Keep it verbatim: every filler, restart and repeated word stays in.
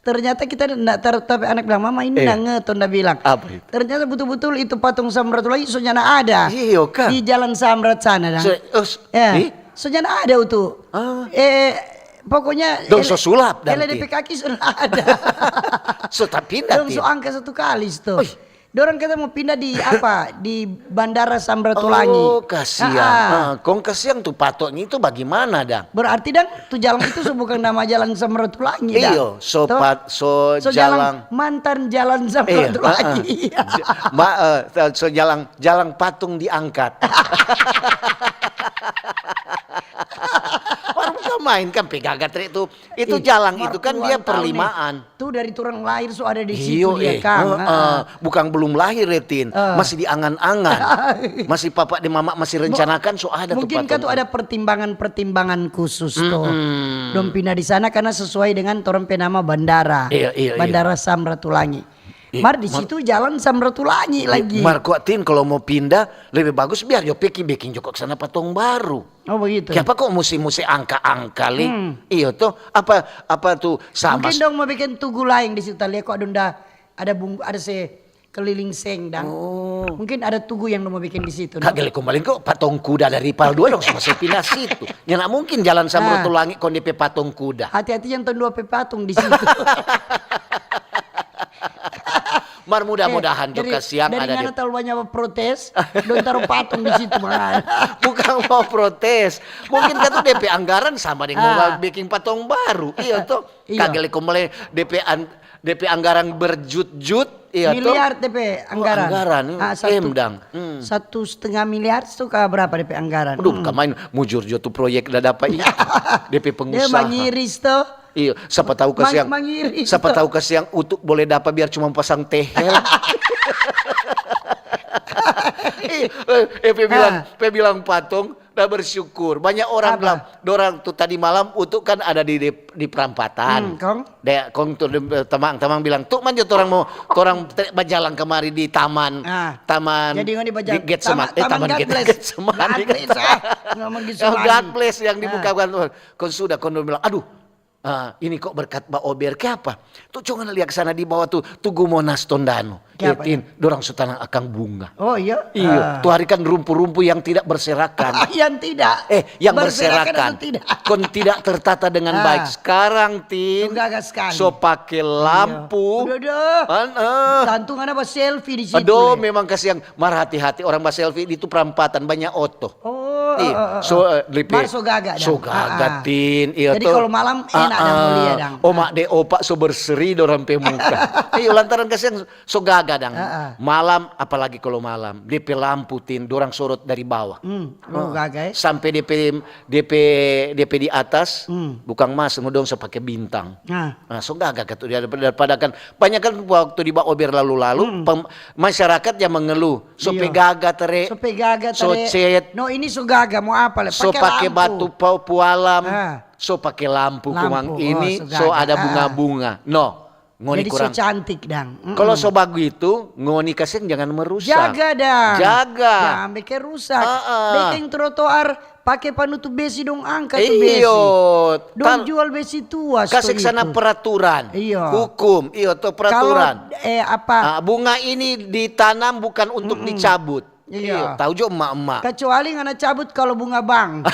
Ternyata kita nda tar-, tapi anak bilang, "Mama, ini nda nge," to nda bilang. Apa itu? Ternyata betul-betul itu patung Samratulangi so nyanda ada. Iyo, kan? Di Jalan Samrat sana, dang. So, oh, s-, eh? So nyanda ada itu. Ah. Eh, pokoknya dong so sulap, dang, ele de pe kaki so ada. So tapinda, dong so angka satu kali, sto. Oi. Dorang kata mo pinda di apa? Di Bandara Samratulangi. Oh, kasiang. Ah, kong kasiang tu patong itu bagimana, dang? Berarti, dang, tu jalang itu so bukang nama Jalang Samratulangi, dang. Iyo, so jalang, mantan Jalang Samratulangi. Iyo, ah, ah. Ja-, ma-, eh, so jalang, jalang patung diangkat. Orang bukan main kan, pe gaga trek tu. Itu jalang itu kan dia perlimaan. Tu dari torang lahir so ada di situ dia, kang. Bukang belum lahir, Retin. Masih di angan-angan. Masih papa deng mama masih rencanakan, so ada tu patung. Mungkin kan tu ada pertimbangan-pertimbangan khusus to. Dong pinda di sana karena sesuai dengan torang pe nama bandara. Bandara Samratulangi. Mar di situ jalan Samratulangi lagi. Mar kwa, Tin, kalau mau pinda, lebih bagus biar jo peki beking joko sana patong baru. Oh, begitu. Kiapa kok musti-musti angka-angka, li? Iyo to, apa, apa tu sama. Mungkin dong mau bikin tugu laeng di situ, talia kok ada, ada bung-, ada se keliling seng, dang. Oh. Mungkin ada tugu yang dong mau bikin di situ, dang. Kagele kong baling kok patong kuda dari Pal dua dong sama se pindah situ. Nyanda mungkin jalan Samratulangi kong depe patong kuda. Hati-hati yang ton dua pe patung di situ. Mar mudah-mudahan jo kasiang ada. Dari ngana talalu banya protes, dong taru patung di situ, mar. Bukang mau protes. Mungkin kan tu depe anggaran sama deng mau beking patong baru. Iyo to. Kagele kong baling depe an-, depe anggaran berjut-jut, iyo to. Miliar depe anggaran. Anggaran, ah, satu, M dang. Satu setengah miliar tu ka berapa depe anggaran? Aduh, bukan main. Mujur jo tu proyek da dapa itu. Depe pengusaha. Dia mangiris to. Iyo, sapa tahu kasiang, sapa tahu kasiang utuk boleh dapa biar cuma pasang tehel. Ih, eh, eh, pe bilang, pe bilang patong, da bersyukur. Banyak orang bilang, dorang tu tadi malam utuk kan ada di, di, di perampatan. Kong? De, kong tu, eh, tamang, tamang bilang, "Tu manjo torang mo, torang te-, bajalang kamari di taman, taman di Getsemani, eh, taman Get-, Getsemani." God bless, eh. Ngomong Getsemani. God bless yang dibukakan Tuhan. Kong sudah, kong dong bilang, "Aduh, ah, ini kok berkat Ba Ober, kiapa? Tu co ngana lia ka sana di bawa tu, Tugu Monas Tondano. Tin, dorang so tanang akang bunga." Oh, iya? Iyo, tu hari kan rumpu-rumpu yang tidak berserakan. Yang tidak. Eh, yang berserakan. Kong tidak tertata dengan baik. Sekarang, Tin, so pake lampu. Tantu ngana ba selfie di situ. Aduh, memang kasiang. Mar hati-hati, orang ba selfie itu perampatan, banyak oto. Oh, so, eh, mar so gaga dang. So gaga, Tin. Iyo to. Jadi kalau malam enak dang mo lia dang. Oma de opa so berseri dorang pe muka. Iyo, lantaran kasiang so gaga dang. Malam, apalagi kalau malam, depe lampu, Tin, dorang sorot dari bawah. Oh, gaga, eh. Sampe depe, depe, depe di atas, bukang mas, dong so pake bintang. Nah, so gaga katu dia daripada, daripada kan banyak kan waktu di Ba Ober lalu-lalu, masyarakat yang mengeluh. So pe gaga tere. So pe gaga tere. So cet. No, ini so gaga, mo apa le? So pake batu pau pualam. So pake lampu kumang ini, so ada bunga-bunga. No, ngoni kurang. Jadi so cantik dang. Kalau so bagitu, ngoni kasiang jangan merusak. Jaga dang. Jaga. Jangan bikin rusak. Bikin trotoar pake panutup besi dong angka tu besi. Iyo. Dong jual besi tua. Kasih sana peraturan. Iyo. Hukum, iyo to peraturan. Kalau, eh, apa? Ah, bunga ini ditanam bukan untuk dicabut. Iyo. Tahu jo emak-emak. Kecuali ngana cabut kalau bunga bank.